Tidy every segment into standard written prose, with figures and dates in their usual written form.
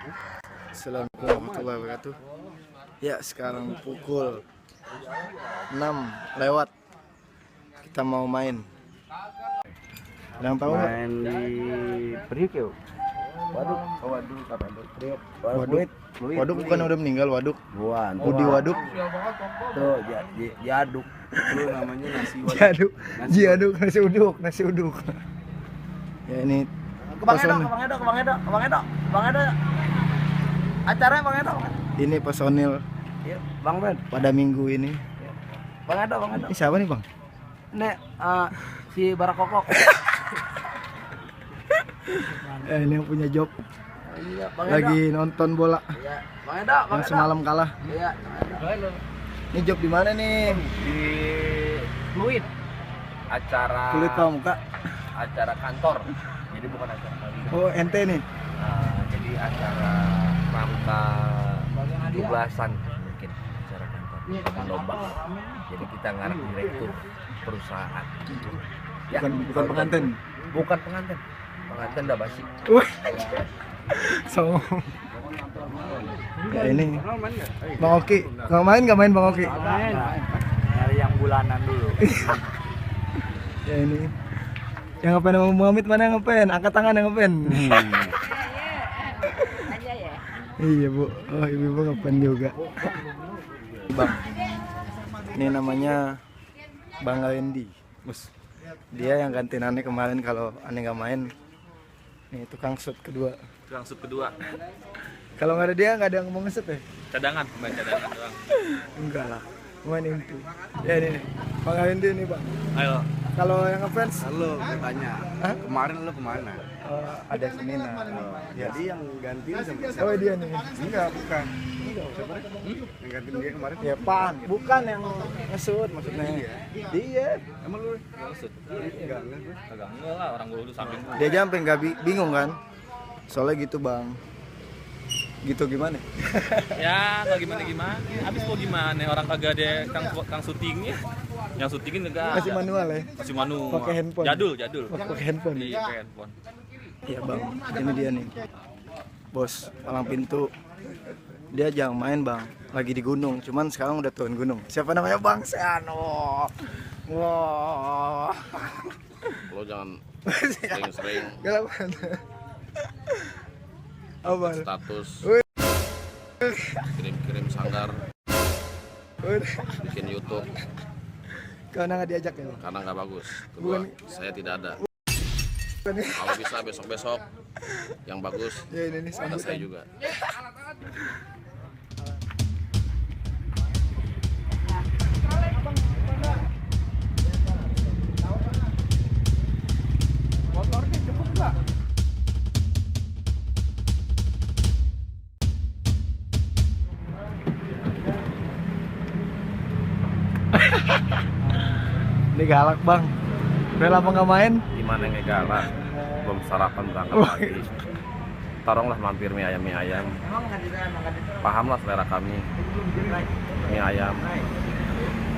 Assalamualaikum warahmatullahi wabarakatuh. Ya, sekarang pukul 6 lewat. Kita mau main. Ada yang tahu nggak? Main di Priuk ya? Waduk, Waduk. Waduk bukan udah meninggal, Waduk. Buan. Budi Waduk. Tuh, Jaduk. Itu namanya nasi waduk. Jiaduk, nasi uduk. Ya ini Bang Edo. Acaranya Bang Edo. Ini personil Iya, Bang Ben. pada minggu ini. Bang Edo. Ini siapa nih, Bang? Nek, si Barakokok. Ini yang punya job. Iya, Bang Edo. Lagi nonton bola Iya, Bang Edo. yang semalam kalah. Iya, Ini job di mana nih? di Fluid. Acara Kulit Pramuka. acara kantor. Jadi bukan acara kali. Oh, ente nih. Jadi acara pramuka 17-an mungkin acara kantor lomba. Jadi kita ngarep direktur perusahaan. Ya, Bukan pengantin. Bukan pengantin. Pengantin udah basi. So. Ya ini. Bang Oki, nggak main Bang Oki? Nyari yang bulanan dulu. Ya ini. Yang ngapain sama Muhammad, mana yang ngapain? Angkat tangan yang ngapain? Iya Bu, oh ibu ngapain juga. Bang, ini namanya Bang Lendi. Dia yang gantiin Ane kemarin kalau Ane nggak main. Nih tukang shoot kedua. Kalau nggak ada dia nggak ada yang mau nge-shoot ya? Pemain cadangan doang. Enggak lah, main inti. Ya ini nih, Bang Lendi nih Bang. Ayo. Kalau yang ngefans, Halo, tanya. Hah? Kemarin lu kemana? ada seminar. Ya. Jadi yang gantiin sama siapa? Oh dia nih. Enggak, bukan. Siapa? Yang gantiin dia kemarin? Ya Pan, bukan yang nge-shoot maksudnya. Dia. Emang lu? Maksud Enggak gue. agak enggak lah, orang gue dulu samping. Dia aja sampai nggak bingung kan? Soalnya gitu Bang. Gitu gimana? Ya nggak gimana. Habis mau gimana? Orang kagak ada kang syutingnya. Yang syutingin enggak. Masih manual ya? Masih manual. Pakai handphone. Jadul. Pakai handphone. Iya, pakai handphone. Iya Bang, ini dia nih. Bos palang pintu. Dia jarang main Bang. Lagi di gunung, cuman sekarang udah turun gunung. Siapa namanya Bang Seano? Wah. Lo jangan sering-sering Galapan. Apa? status Wih. kirim sanggar Udah. bikin YouTube Karena nggak diajak ya Bang? karena nggak bagus. Kedua, Bukan. saya tidak ada. Bukan ya? Kalau bisa besok-besok yang bagus Ya ini nih ada saya sambutan. juga. Motornya cepet nggak? Ini galak Bang. Udah lama nggak main? Gimana yang galak? Belum sarapan berangkat lagi. Tolonglah mampir mie ayam. Pahamlah selera kami. Mie ayam.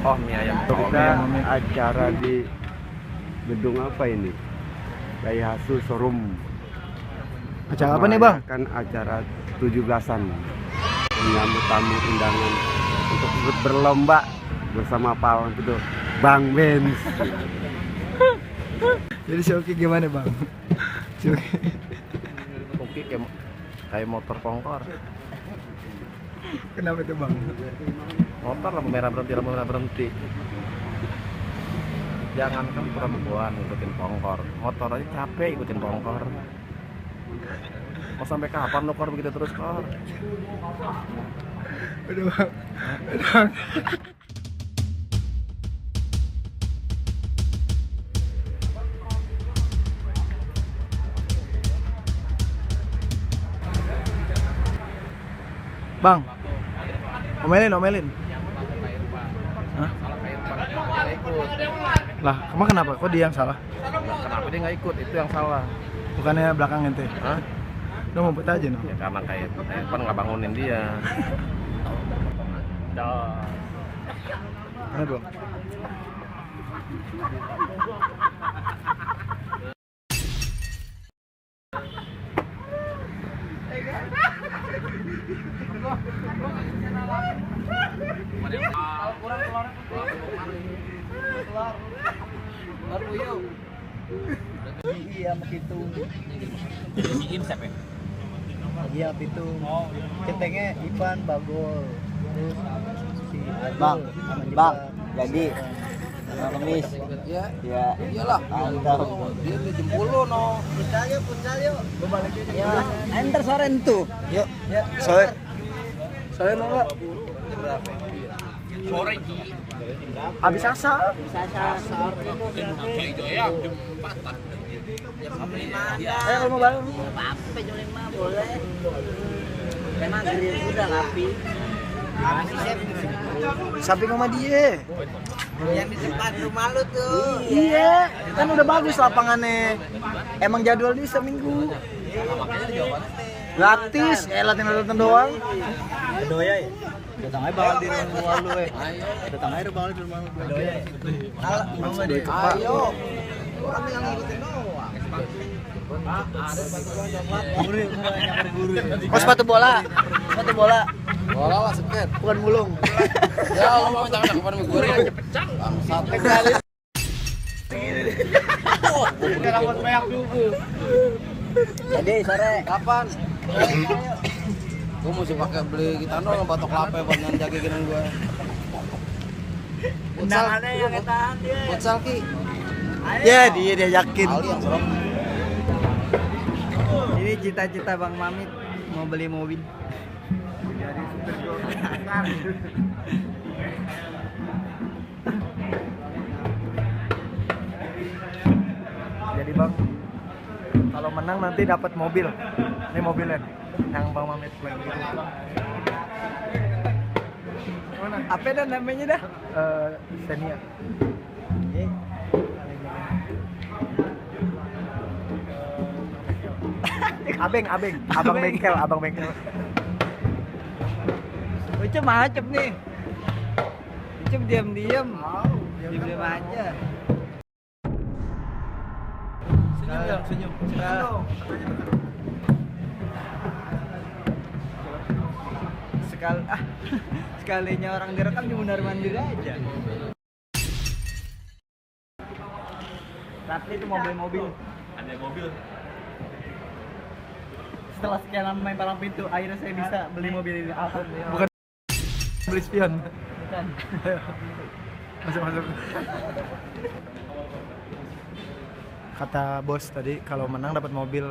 Oh mie ayam. Kita acara di gedung apa ini? Daihatsu Showroom. Acara apa nih Bang? Kan acara 17-an menyambut tamu undangan untuk ikut berlomba bersama pahlawan itu Bang Benz. Jadi si Oki gimana Bang? Si Oki. Oke kayak motor pongkor. Kenapa itu Bang? Motor lampu merah berhenti. Jangankan perempuan ikutin pongkor, motor aja capek ikutin pongkor. Mau sampai kapan lo kor begitu terus kor? Udah Bang. Udah Bang. Bang, omelin. Hah? Lah, emang kenapa? Kok dia yang salah? Kenapa dia nggak ikut? Itu yang salah. Bukannya belakang ente? Hah? Udah ngumpet aja no? Ya karena kayak Evan nggak bangunin dia. Mana Bang? Iya begitu. Nyanyiin siapa ya? Iya itu. Centengnya Ivan Bagol. Terus si Bang, Agul, bang, jadi Kemis. Ya. Ya. Iyalah. Mantap. Dia di Jempolo no. Pucal yuk. Gue balik aja. Ya. Enter sore tuh. Yuk. Ya. Sore. Sore mau nggak? Sore Ji. Habis asar. Kalau mau balik. Apa jam 5 boleh. Memang grill udah rapi. Samping sama dia. Yang di depan rumah lu tuh. Iya, kan udah bagus lapangannya. Emang jadwal di seminggu. Gratis, latihan doang. Doya ya? Datang aja bakal di rumah lu Datang aja bakal di rumah lu. Doya. Ayo. Orang yang ngikutin doang. Guru. Oh, sepatu bola. Bola lah seket. Bukan mulung. Ya lu mau jangan depan sama gue aja pecah. Bangsat. Rambut banyak dulu. Jadi sore kapan? Gue mesti pakai beli kita dong batok lape buat nyanjagi gini gue. Undangannya yang ketahan dia. Futsal Ki. Ya, dia yakin. Ali yang serem. Ini cita-cita Bang Mamit mau beli mobil. Jadi Bang, kalau menang nanti dapat mobil. Ini mobilnya yang Bang Mamit lagi gitu. Apa dah namanya dah? Xenia. Abang bengkel. Ucup macep nih. Ucup diam-diam aja. Senyum. Sekalinya orang direkam di mundar-mandir aja. Ratli itu mau beli mobil. Ada mobil. Setelah sekian lama main palang pintu, akhirnya saya bisa beli mobil ini. Alhamdulillah. Bukan beli spion. Bukan. Masuk. Kata bos tadi kalau menang dapat mobil.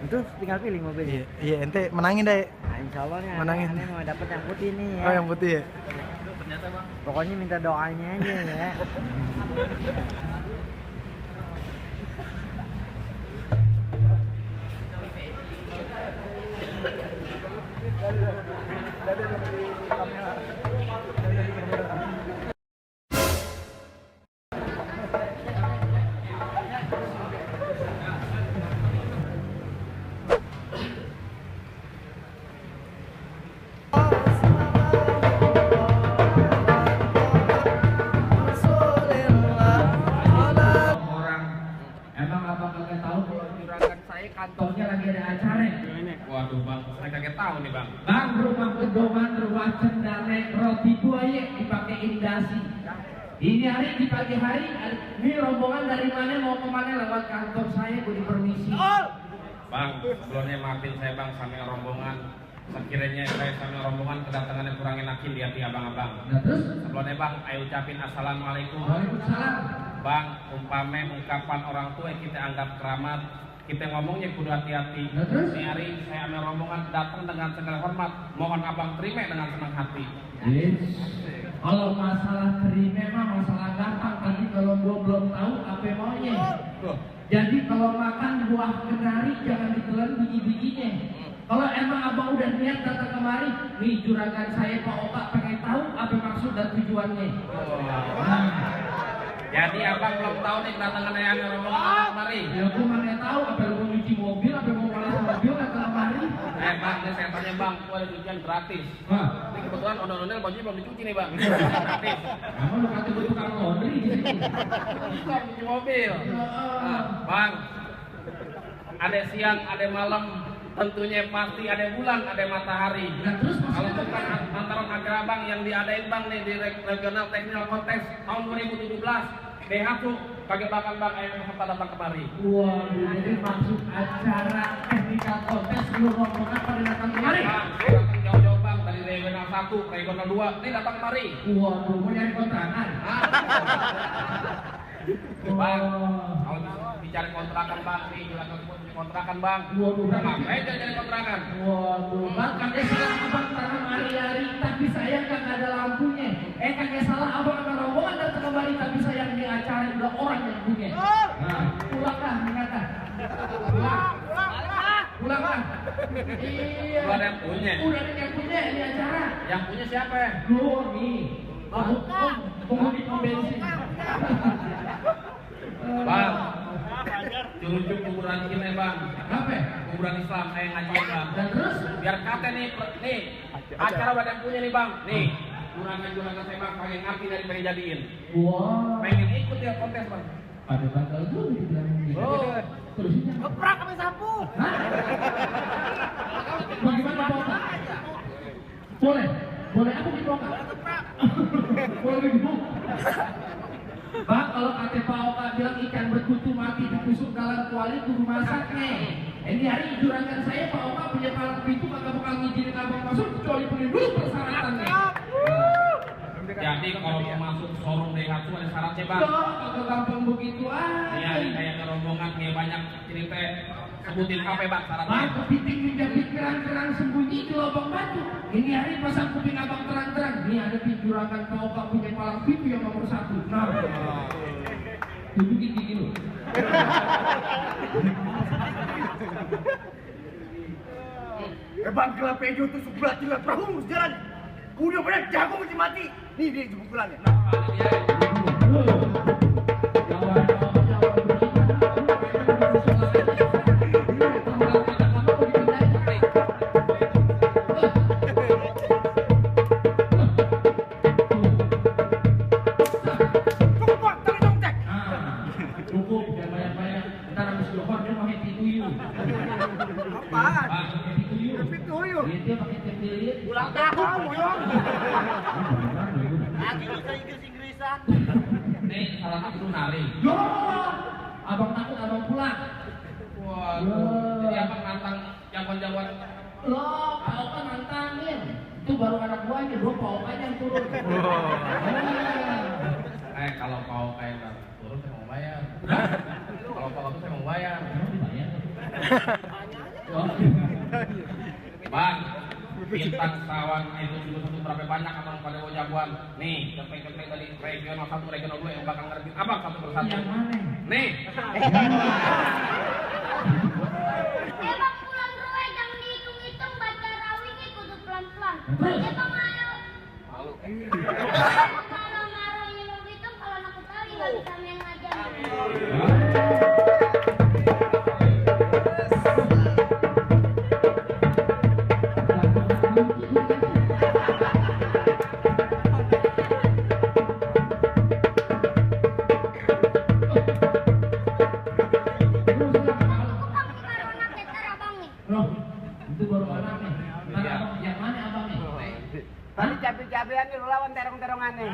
Itu tinggal pilih mobilnya. Iya, ente menangin deh. Nah, insya Allah nih, Menangin. aneh mau dapat yang putih nih ya. Oh, yang putih ya. Pokoknya minta doanya aja ya. Emang abang kagak tahu kalau juragan saya kantornya lagi ada acara? Waduh bang, saya kaget tahu nih bang. Bang, rumah pedoman, rumah cendane, roti buaya dipakai indasi. Ini hari di pagi hari, ini rombongan dari mana mau kemana lewat kantor saya, gue dipermisi. Bang, sebelumnya maafin saya bang sama rombongan. Sekiranya saya sama rombongan kedatangannya kurang enakin di hati abang-abang. Nah terus? Sebelumnya bang, ayo ucapin assalamualaikum. Waalaikumsalam. Bang, umpame ungkapan orang tua kita anggap keramat. Kita ngomongnya kudu hati-hati. Nah, terus? Ini hari saya sama rombongan datang dengan segala hormat. Mohon abang terima dengan senang hati. Kalau masalah terima mah masalah gampang. Tadi kalau gua belum tahu apa maunya. Jadi kalau makan buah kenari jangan ditelan biji-bijinya. Kalau emang abang udah niat datang kemari, nih juragan saya Pak Oka pengen tahu apa maksud dan tujuannya. Jadi abang belum tahu nih kedatangan ayahnya rombongan kemari. Ya gua mana tahu apa lu mau nyuci mobil, apa mau malas mobil datang kemari. Bang, ini saya tanya bang, gua ada cucian gratis. Wah, Ini kebetulan ondel-ondel bajunya belum dicuci nih bang. Gratis. kamu lu kata gua tukang laundry di sini. Bukan cuci mobil. Nah, bang, ada siang, ada malam, Tentunya pasti ada bulan, ada matahari. Nah terus Kalau maksudnya bukan antara acara bang yang diadain bang nih di regional technical contest tahun 2017, Daihatsu kagak bakal bang peserta datang kemari. waduh, jadi maksud acara technical contest seluruh rombongan pada datang kemari. Bang, saya datang jauh-jauh bang dari regional 1, regional 2, nih datang kemari. Waduh, mau nyari kontrakan. Bang, kalau bicara kontrakan bang, nih juragan semua punya kontrakan bang. Waduh, Ngapain jadi kontrakan? waduh, bang kakek salah abang tanam hari-hari, tapi sayang kagak ada lampunya. Kakek salah abang sama rombongan datang kembali, tapi sayang di acara udah orang yang punya. Nah, pulanglah, ingatlah. Pulang bang. Iya. Udah ada yang punya. Udah ada yang punya ini acara. Yang punya siapa ya? Loh nih. Penghuni pom bensin. Bang, curucuk kuburan kita bang. Apa? Kuburan Islam saya ngajuin bang. Dan terus? Biar kata nih acara udah ada yang punya nih bang. Nih, juragan saya bang pengen ngerti dari pengen jadiin. Wah. Pengen ikut ya kontes bang. Ada bakal tuh dibilang gitu. Terusnya Keprak sama sapu. hah? Bagaimana Pak? Boleh. Boleh aku dibuka? Boleh dibuka. Bang, kalau kata Pak Oka bilang ikan berkutu mati ditusuk dalam kuali kudu masaknya. Ini hari juragan saya Pak Oka punya palang pintu kagak bakal ngizinin abang masuk kecuali punya dulu persyaratannya. Jadi kalau mau masuk showroom Daihatsu ada syaratnya bang. Kagak gampang begitu Iya, aja. kayak rombongan kayak banyak cerita. Sebutin apa bang syaratnya? Bang, kepiting menjadi kerang-kerang sembunyi di lubang batu. Ini hari pasang kuping abang terang-terang. Ini ada juragan Pak Oka punya palang pintu yang nomor 1. Nah, tunjukin gigi lu. Bang gelap hijau itu sebelah jilat perahu sejalan. Udah bener jago mesti mati. Nih dia pukulannya. Cukup, jangan banyak-banyak. Ntar habis dokter dia pakai tituyu. Apaan? Pakai tituyu. Tituyu? Dia pakai tituyu. Ulang tahun, moyong. Lagi bisa Inggris-Inggrisan. Nih salah satu nari. Yo, abang takut abang pulang. Waduh, jadi abang nantang jagoan-jagoan. Loh, Pak Oka nantangin. Itu baru anak buahnya, bro. Pak Oka yang turun. Kalau kau kayak turun saya mau bayar. Kalau kau itu saya mau bayar. Bang, bintang sawan itu juga satu berapa banyak abang pada mau jagoan. Nih, kepeng-kepeng tadi regional 1, regional 2 yang bakal ngerti abang satu persatu. Yang mana? Nih, Bang pulang dulu jangan dihitung-hitung baca rawingnya kudu pelan-pelan. Baca bang ayo. Kalau naruhnya mau hitung kalau nak ketahui nggak bisa main ngajar. Bang baru anak ketar abang nih. Loh, itu baru anak nih. Ntar abang, yang mana abang nih? Tadi cabe-cabean nih lawan terong-terongannya.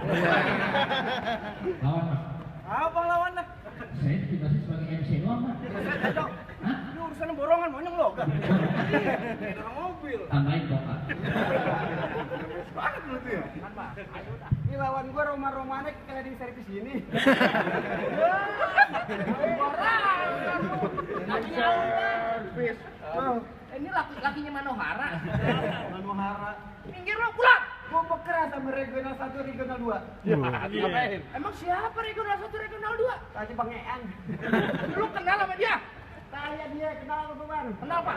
Lawan Mas. Apa lawan lah? Saya ditugasin sebagai MC doang, Mas. Hah? Ini urusan borongan monyong lo. Dorong mobil. Tambahin dong, Pak. Banget lu tuh ya. Ini lawan gua Roma-Romanya kayak di servis gini. Servis. Ini laki-lakinya Manohara. Manohara. Minggir lo, pulang! Gua bekeras sama regional 1, regional 2. Ngapain? Emang siapa regional 1, regional 2? Tadi Bang Ean. Lu kenal sama dia? Saya dia kenal lu Bang. Kenal, Pak?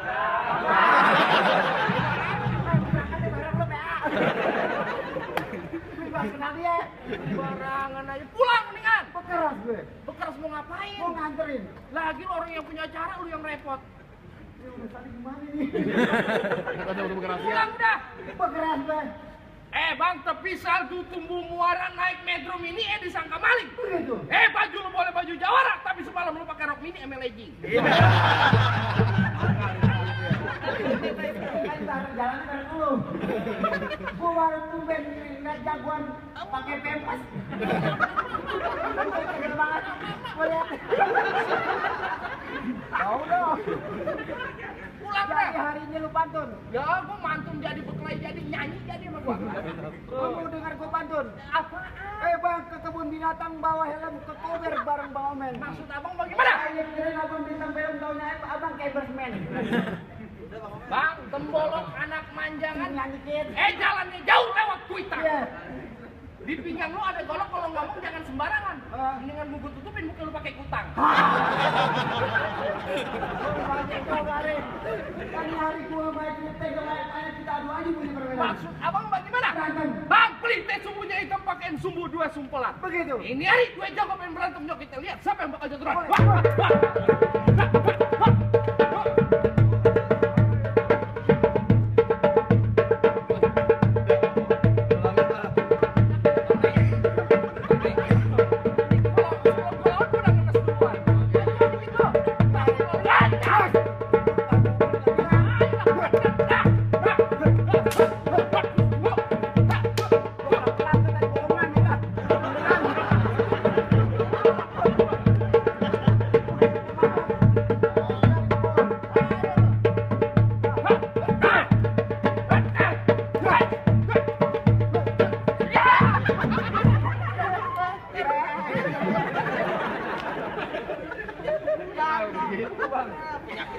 Bang kenal dia. Barangan aja. Pulang mendingan! Bekeras gue. Bekeras mau ngapain? Mau nganterin. Lagi lu orang yang punya acara, lu yang repot. Ini urusan gimana nih? Pulang udah! Bekeras gue. Bang, tapi salju tumbuh muara naik metro mini disangka maling. Begitu. Baju lu boleh baju jawara, tapi semalam lu pakai rok mini ML legging. jalan bareng lu. Gua baru tumben lihat jagoan pakai pempas. Keren banget. Gua lihat. Tahu dong. Pulang Jadi deh. hari ini lu pantun. Ya, gua mantun jadi berkelahi jadi nyanyi jadi sama gua. Gua mau dengar gua pantun. Apa? Bang, ke kebun binatang bawa helm ke cover bareng Bang Omen. Maksud abang bagaimana? Saya kira abang bintang film tahunnya abang kayak Batman. Bang, tembolok anak manjangan. Nyanyi dikit. Jalannya jauh lewat Twitter. Iya. Di pinggang lu ada golok, kalau ngomong jangan sembarangan. Ah. Mendingan gua tutupin muka lu pakai kutang. Kan hari gua main tega main kita adu aja punya perbedaan. Maksud abang bagaimana? Berantem. Bang, pelite sumbunya hitam pakein sumbu 2 sumpelan. Begitu. Ini hari gue jago main berantem, yuk kita lihat siapa yang bakal jatuh. Boleh. Wah, wah, wah.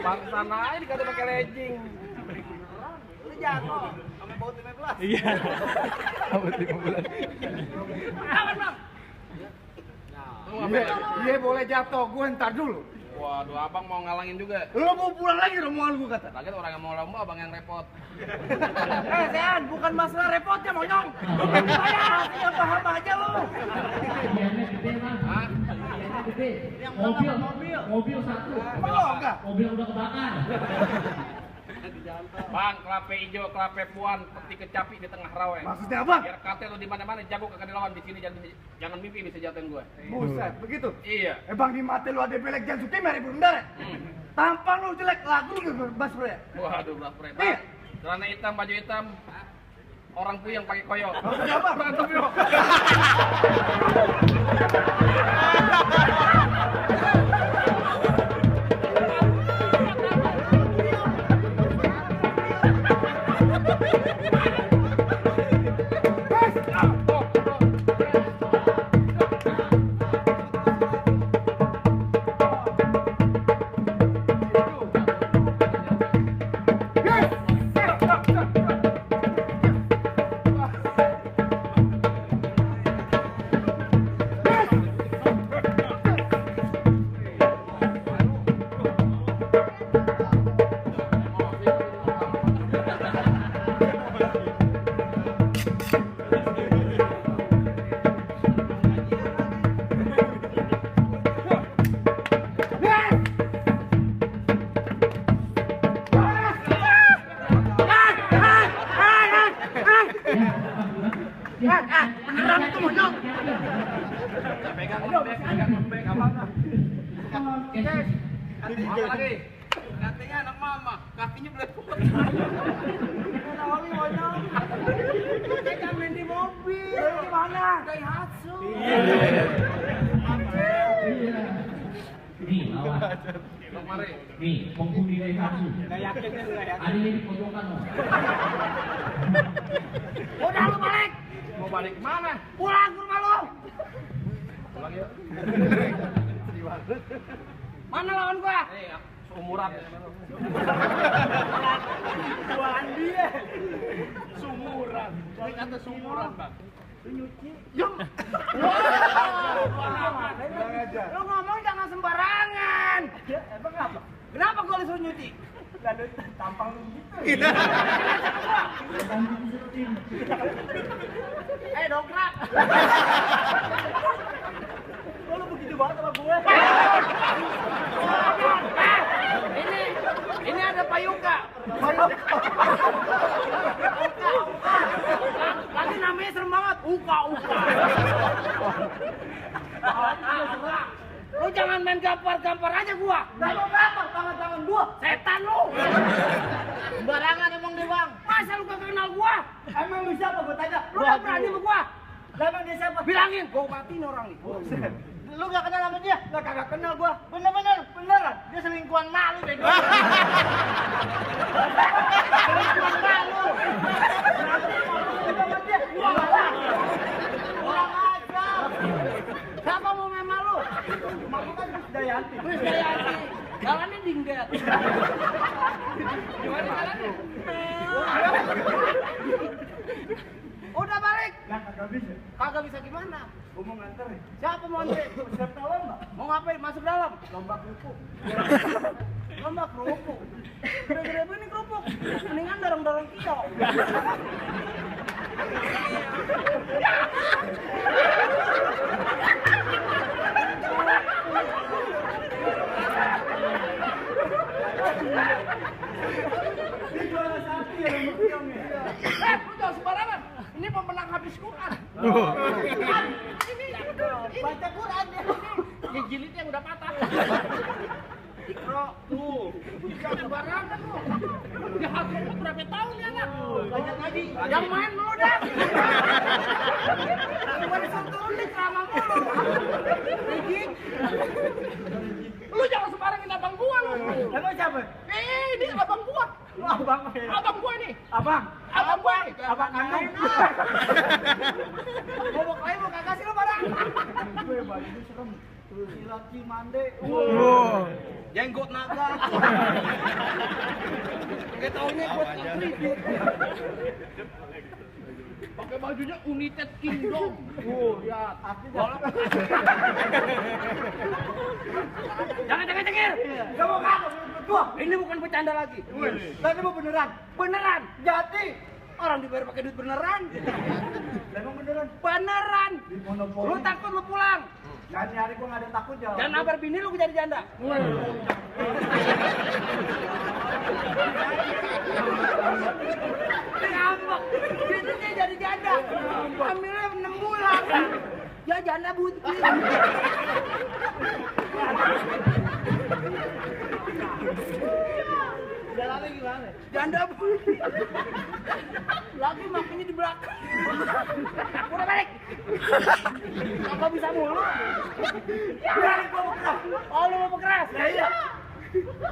Bang sana aja dikata pakai legging. Lu jatuh sama baut 15. Iya. Abot 15. Aman, Bang. Iya boleh jatuh, gua ntar dulu. Waduh, abang mau ngalangin juga. Lu mau pulang lagi rombongan gua kata. Lagi orang yang mau lomba, abang yang repot. Sean, bukan masalah repotnya monyong. Saya yang paham aja lu. Hadiahnya gede bang. Hah? Hadiahnya gede. Yang Mobil, berapa mobil? mobil 1. Oh, enggak. Mobil udah kebakar. Bang, kelape hijau, kelape puan, peti kecapi di tengah rawe. Maksudnya apa? Biar kate lu di mana-mana jago kagak dilawan di sini, jangan mimpi bisa jatuhin gue. Buset, begitu. Iya. Bang di mata lu ada belek jangan suka mari bundar. Tampang lu jelek, lagu lu bas bre. Waduh, belas pret. Iya. Celana hitam, baju hitam, orang puyeng pakai koyok. Maksudnya apa? Berantem yuk. Beneran itu monyong. Pegang lembek, apa? Apa lagi? Katanya anak mama, kakinya belepot. Oli monyong. Kita main di mobil. Di mana? Daihatsu. Nih lawan. Bang mari. Nih penghuni Daihatsu. Gak yakin ya, gak yakin. Adanya di pojokan loh. Udah lu balik. Mau balik kemana? Pulang ke rumah lu. Pulang yuk. Mana lawan gua? Nih, seumuran. Jualan dia. Sumuran. Ini kata sumuran, Bang. Yum. Lu ngomong jangan sembarangan. Emang apa? Kenapa gua disuruh nyuci? Lalu tampang lu gitu. Dongkrak. Kok lu begitu banget sama gue? Ini ada payuka. Lagi namanya serem banget. Uka. Lu jangan main gampar-gampar aja gua. Gak mau gampar, tangan-tangan gua. Setan lu. Sembarangan emang deh bang. Emang lu siapa gua tanya? Lu enggak berani sama gua. Lah emang dia siapa? Bilangin, gua matiin orang nih. Lu enggak kenal sama dia? Enggak, kagak kenal gua. Bener-bener, beneran. Dia selingkuhan malu bego. Selingkuhan malu. Orang ajar. Siapa mau main malu? Malu kan Krisdayanti. Krisdayanti. Jalannya dinggat. Gimana jalannya? Udah balik. Lah kagak bisa. Kagak bisa gimana? Gua mau nganterin. Siapa mau nganterin? Peserta lomba. Mau ngapain? Masuk dalam. Lomba kerupuk. Lomba kerupuk. Gede-gede begini kerupuk. Mendingan dorong-dorong kio. Lu jangan sembarangan. Ini pemenang habis Quran. Ini baca Quran ya. Ini jilidnya udah patah. Ikro tuh. Jangan sembarangan lu. Dia hafal berapa tahun ya anak? Belajar ngaji. Yang main lu dah. Cuma disuruh turun di ceramah mulu. Rijik. Lu jangan sembarangin abang gua lu. Emang siapa? Ini abang gua. Abang. Abang gua nih. Abang. Abang gua nih. Abang Anung. Mau kaya mau kagak sih lu barang? Gue bajunya serem. Silat Cimande. Jenggot naga. Kayak taunya buat putri. Pakai bajunya United Kingdom. Ya, jangan cengir. Gak mau kamu. Ini bukan bercanda lagi. Tapi mau beneran. Beneran. Jadi orang dibayar pakai duit beneran. Emang beneran? Beneran. Lu takut lu pulang. Jangan nyari gua nggak ada takut ya. Jangan nabar bini lu jadi janda. Ngambek. Itu dia jadi janda. Hamilnya 6 bulan. Ya janda butir. Jalannya gimana? Janda butir. Lagi makannya di belakang. Udah balik. Kagak bisa mulu. Berani gua mau keras. Oh lu mau keras? Ya iya.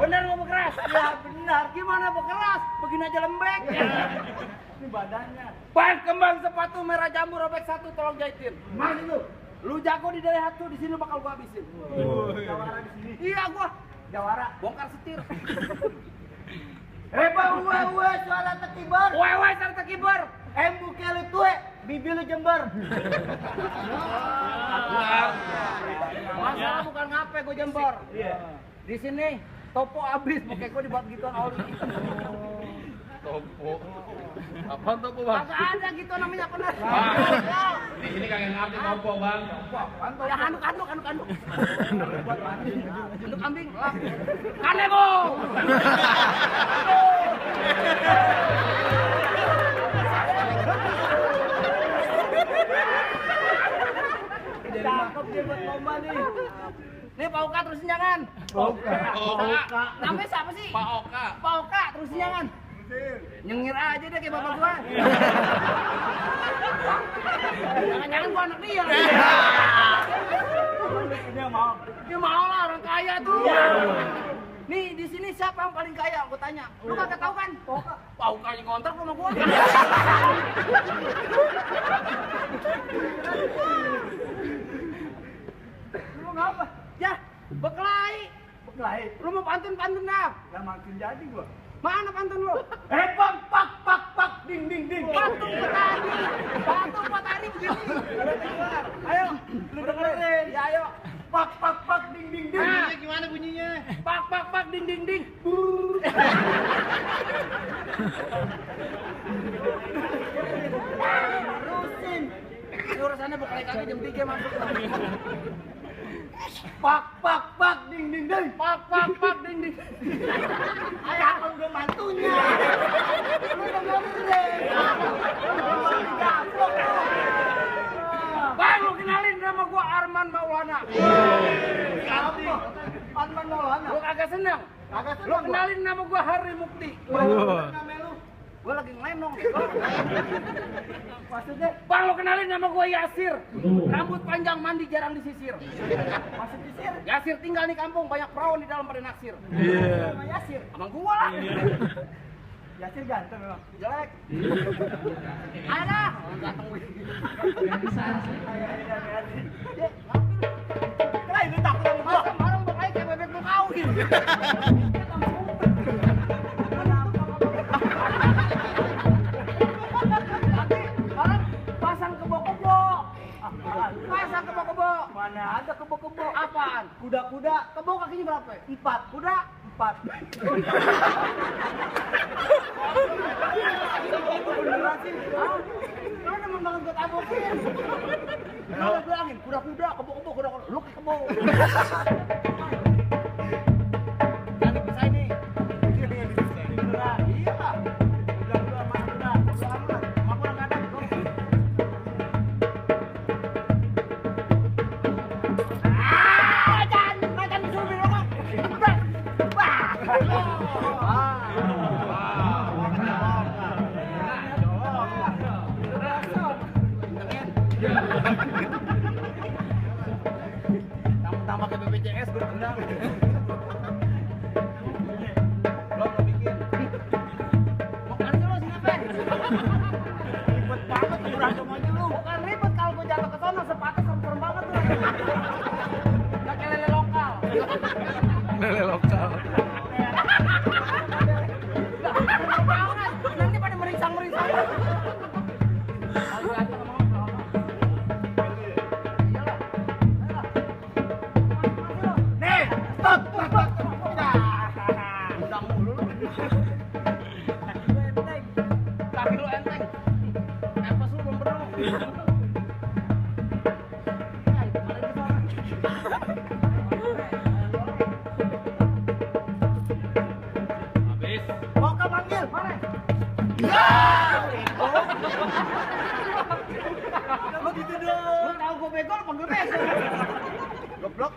Bener mau keras? Ya benar. Gimana mau keras? Begini aja lembek. Ini badannya. Ban kembang sepatu merah jambu robek 1 tolong jahitin. Mas itu. Lu jago di daerah tuh, di sini bakal gua habisin. Jawara di sini. Iya gua. Jawara bongkar setir. Uwe suara tekibar. Uwe suara tekibar. Buke lu tue, bibi lu jember. Masalah bukan ngape gua jember. Di sini topo abis, buke gua dibuat gituan oli. Topo. Apaan topo, Bang? Kagak ada gitu namanya benar. Di sini kagak ngerti topo, Bang. Ya handuk. Buat mandi. Handuk kambing. Kanebo. Cakep dia buat lomba nih. Nih Pak Oka terusin jangan. Oka. Namanya siapa sih? Pak Oka. Pak Oka terusin jangan. Nyengir aja deh kayak bapak gua. Jangan-jangan gua anak dia. Dia mau lah orang kaya tuh. Nih di sini siapa yang paling kaya? Gua tanya. Lu kagak tahu kan? Pak Oka yang ngontrak sama gua. Lu ngapa? Ya, berkelahi. Lu mau pantun dah. Ya makin jadi gua. Mana pantun lu? Pak, ding. Batu petani begini. Ayo, lu dengerin. Ya ayo. Pak, ding. Bunyinya gimana bunyinya? Pak, ding. Terusin. Ini urusannya berkali-kali jam 3 masuk. Pak, ding. Pak, ding. Ayah kan udah mantunya. Lu udah ngomong. Bang, lu kenalin nama gua Arman Maulana. Siapa? Arman Maulana. Lu kagak senang? Lu kenalin nama gua Hari Mukti. Nama lu? Gue lagi ngelenong. Maksudnya, Bang lo kenalin nama gue Yasir. Rambut panjang mandi jarang disisir. Maksud disisir? Yasir tinggal di kampung banyak perawan di dalam pada naksir. Iya. Sama Yasir, sama gue lah. Yasir ganteng memang, jelek. Ada. Ganteng gue. Kira ini takut sama gue. Orang berkait kayak bebek mau kawin. Pasang kebo-kebo. Pasang kebo-kebo. Mana ada kebo-kebo? Apaan? Kuda-kuda. Kebo kakinya berapa? 4. Kuda 4. Beneran sih. Lu emang banget gue tabokin. Lu udah bilangin kuda-kuda, kebo-kebo, kuda-kuda. Lu ke kebo. Jangan dipisahin nih. Beneran. Iya lah. Kuda-kuda sama kuda. Kuda amat. Sama kuda nggak ada. Jangan disuruh bilang. Tambah ke BPJS gue tendang. Belum bikin. Bukan lu ngapain? Ribet banget berantem aja lu. Bukan ribet kalau gue jatuh ke sana sepatu serem banget lu. Gak kayak lele lokal. Lele lokal. Nanti pada meringsang-meringsang. Nih, stop. Udah mulu lu. Kaki lu enteng. Nafas lu belum penuh. Habis. Boka panggil, mana? Lu gitu dong. Lu tahu gue bego, panggil bego. Goblok.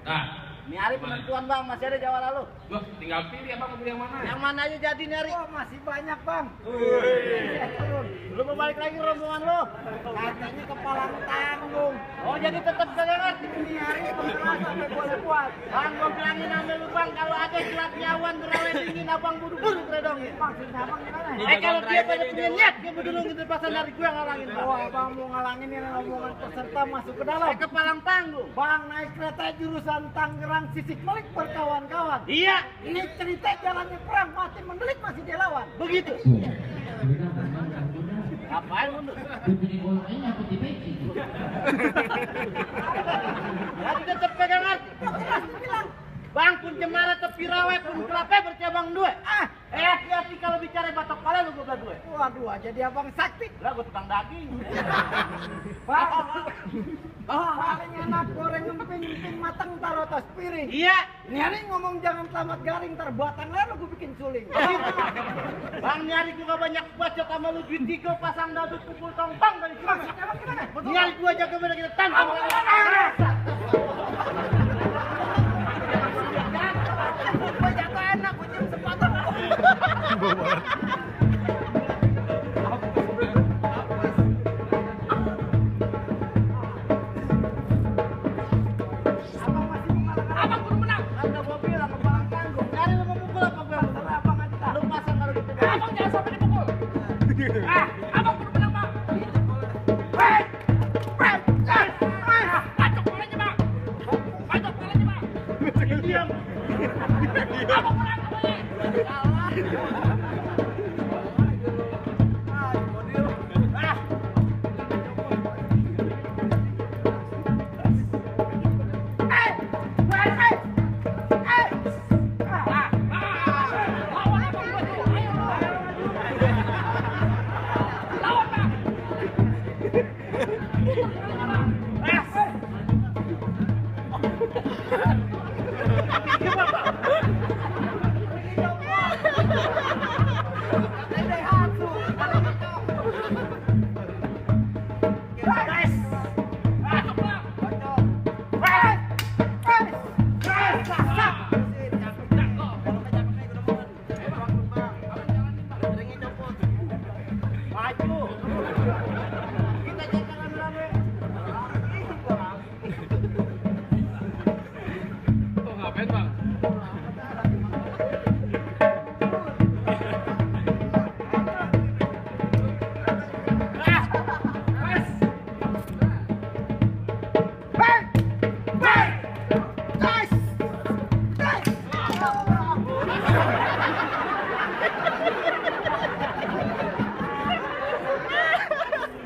Nah, Ini hari penentuan bang, masih ada Jawa lalu. gua tinggal pilih abang mau pilih yang mana. Yang mana aja jadi nih hari? Oh, masih banyak bang. Lu mau balik lagi rombongan lu? Katanya kepala tanggung. Oh jadi tetap semangat. Ini hari pengeras sampai boleh kuat. Bang, gua bilangin sama lu bang, kalau ada jelat nyawan berawet dingin, abang buru-buru kredong. Maksud abang gimana? Kalau dia pada punya niat, dia berdulungin terpasan dari gue ngalangin. Oh abang mau ngalangin yang rombongan peserta masuk ke dalam. Ke palang tanggung. Bang naik kereta jurusan Tangerang Sisik Melik berkawan-kawan. Iya. Ini cerita jalannya perang mati mendelik masih dilawan. Begitu. Apaan mundur? Jadi tetap pegang hati. Bang pun cemara tepi rawe pun kelape bercabang dua. Hati-hati kalau bicara batok kepala lu gua dua. Waduh, jadi abang sakti. Lah gua tukang daging. Bang. Paling enak goreng emping matang taruh atas piring. Iya. Nyari ngomong jangan selamat garing terbatang lalu gua bikin suling. Bang nyari gua banyak bacot sama lu duit 3 pasang dadu pukul tongtong dari sini. Nyari gua jaga beda kita tantang. Gua jatuh enak, gua cium sepatu. Abang kudu menang. Kan gua bilang kepalang tanggung. Cari lu mau pukul apa gua? Terserah abang aja. Lu pasang kalau gitu. Abang jangan sampai dipukul. Abang kudu menang, Bang. Hei! Pacok palanya, Bang. Pacok palanya, Bang. Diam. Abang menang katanya. Kalah.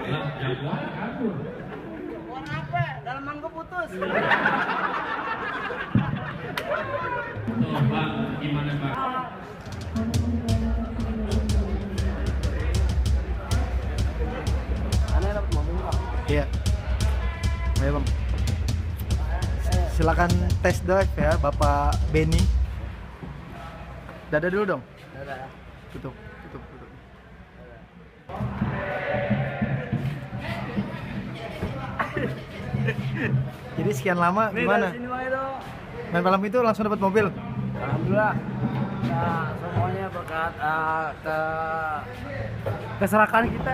Lah, jagoan kabur. Warna apa? Dalaman gue putus. Tuh, Bang, gimana, Bang? Aneh dapat mobil Bang. Iya. Ayo bang. Silakan test drive ya Bapak Benny. Dada dulu dong. Dadah. Tutup. Jadi sekian lama gimana? Sini Bang itu. Main malam itu langsung dapat mobil. Alhamdulillah. Nah, semuanya berkat keserakan kita.